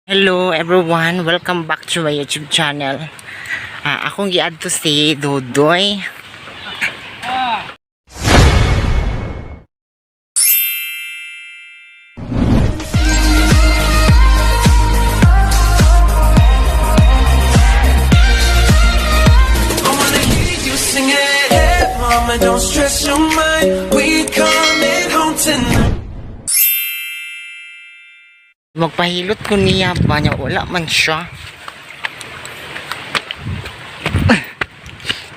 Hello everyone, welcome back to my YouTube channel. Akong gi-add to si Dudoy. I wanna hear you sing it. Hey, mama, don't stress your mind. We coming home tonight. Magpahilot ko niya ba niya, wala man siya.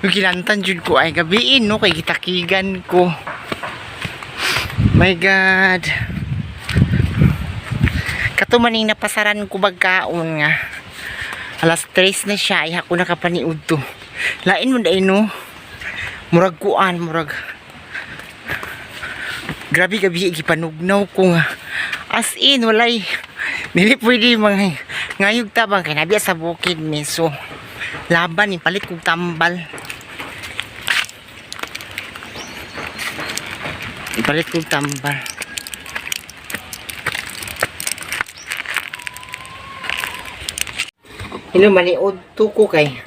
Yung kinantan jud ko ay gabiin no kay gitakigan ko. My God. Kato maning napasaran ko bagkaon nga. Alas 3 na siya ay ako nakapaniud to. Lain mo dai no. Murag kuan, murag. Grabe gabi gipanugnaw ko nga. As in walay dili pwede mga ngayog tabang kay nabiya sa bukid ni so laban ni palit kog tambal. Palit kog tambal. Hello, maniod to ko kay.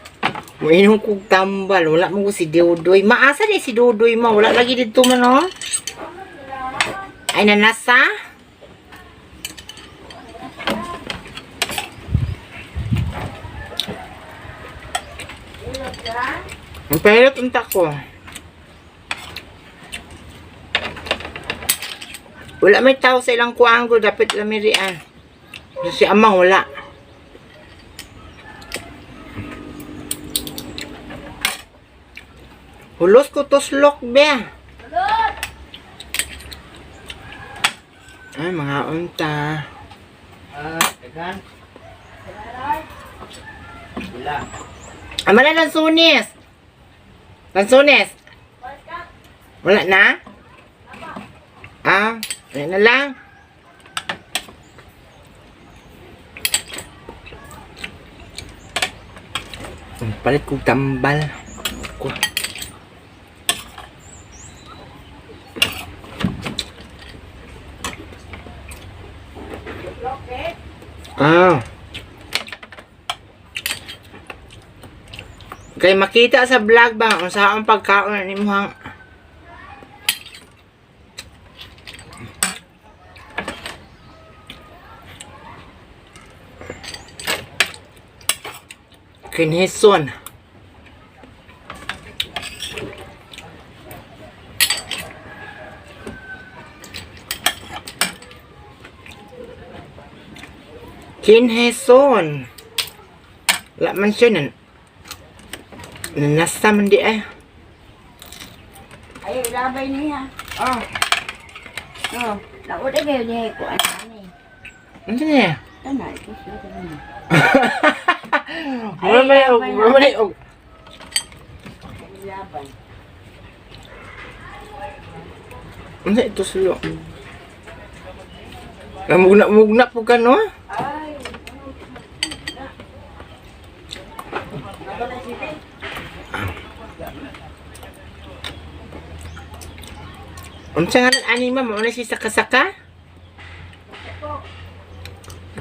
Mainom kog tambal. Wala mo ko si Dudoy. Maasa di si Dudoy ma. Wala lagi dito man, oh. Ay, nanasa? Ang pahirap unta ko. Wala may tao sa ilang kuanggo. Dapat lamirian. Si Amang wala. Hulos ko tuslok, be. Ay, mga unta. Dagan. Wala. Ama na, lansunis. Lansunis. Wala na? Wala na lang. Ang palit kong tambal. Ko. Kay makita sa vlog ba kung saan pagkaon ni mo. Kinhison. Kinheson. Wala man siya nan. Nasa man di ay. Ay, labay niya. Oh. Oh, laod ay kayo niya ko ani. Ano niya? Tana ito siya tana. Wala man og, wala man og. Labay. Ano ito sulo? Mugna-mugna po ka no? Ay. Unsa nga ani ma'am, mao na si saka-saka?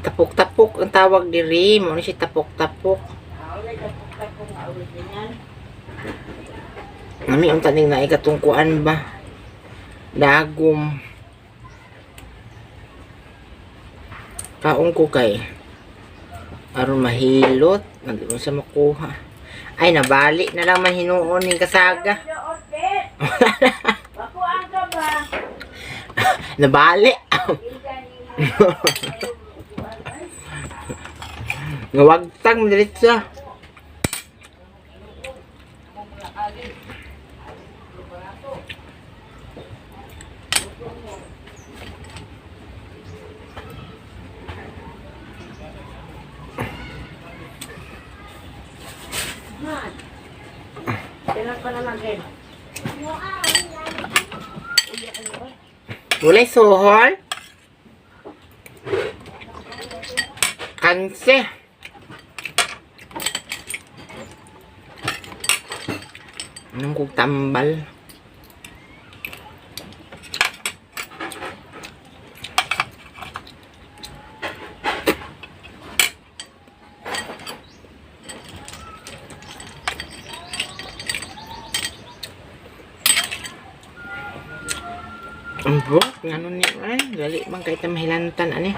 Tapok-tapok ang tawag diri, mao na si tapok-tapok. Nami unta ning naay katungkuan ba? Dagom. Kaon ko kay aron mahilot, nagdi mo siya makuha. Ay nabali na lang man hinuon ning kasaga. Bakuan ka ba? Nabali. Ngawagtang diretso. Kailan pa naman kayo? Walay suhol. Kanse. Anong kong tambal? Ang buhok, ngano ni ay, dali man kahit na mahilantan ani.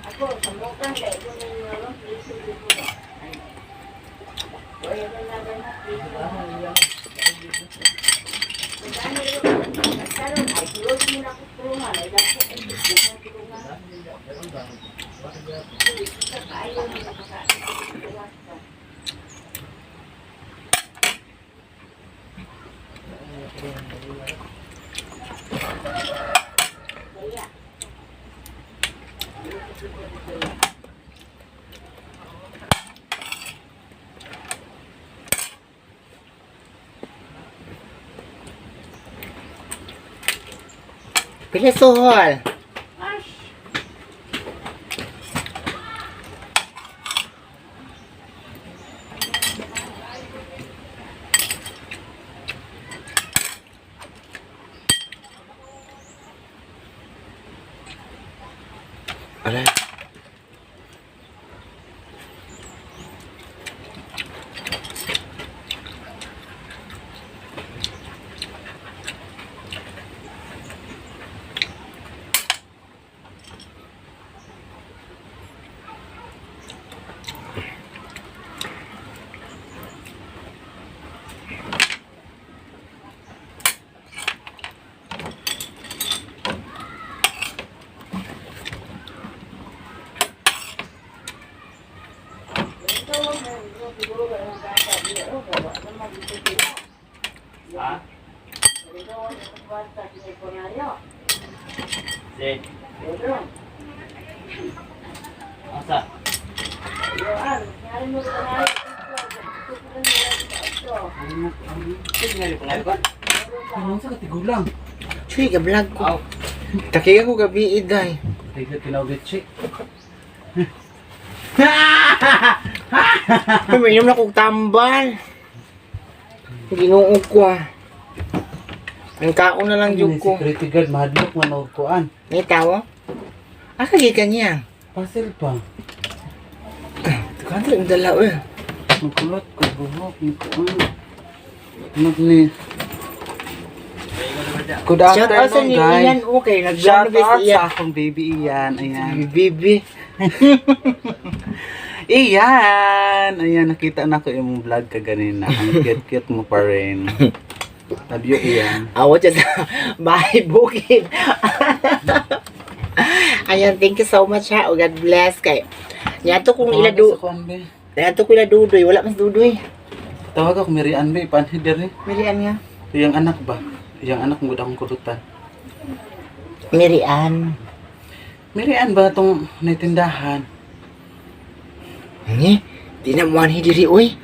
Ako, sa mukha, dahil ko na yung ano, piso dito. Ay. Wala na na na, piso. Karon ay sulod mo na ko tulungan ay dapat ay tulungan tulungan. Ayaw mo nakaka. Pila suhol. Aray. Ha? Si. Asa? Ano sa katigulang? Chuy, ga-vlog ko. Aw. Takiga ko gabi iday. Tiga tinawag chi. Uminom na kong tambal. Ginoo ko ah. Ang kaon na lang jud ko. Security guard mahadlok man og kuan. May tawo? Ah, kagi ka niya. Parcel pa. Tukan ang dala eh. Magkulot ko buhok ni kuan. Nag ni. Good Shout out sa afternoon, ni guys. Ian, okay. Nag-vlog Shout na out si Ian. sa akong baby Ian. Ayan. Baby. Ian! Ayan, nakita na ko yung vlog ka ganina. Ang cute-cute mo pa rin. Love you, Ian. Awa dyan sa bahay bukid. Ayan, thank you so much ha. Oh, God bless kay. Niadto kong ila du Tawag sa kuan, be. niadto ko ila dudoy, wala mas dudoy. Tawag ako Mary Ann, be. Paano diri? Mirian nga. Iyang anak ba? Iyang anak mo akong kurutan. Mirian. Mary Ann ba itong naitindahan? Ni, di na mo diri oy.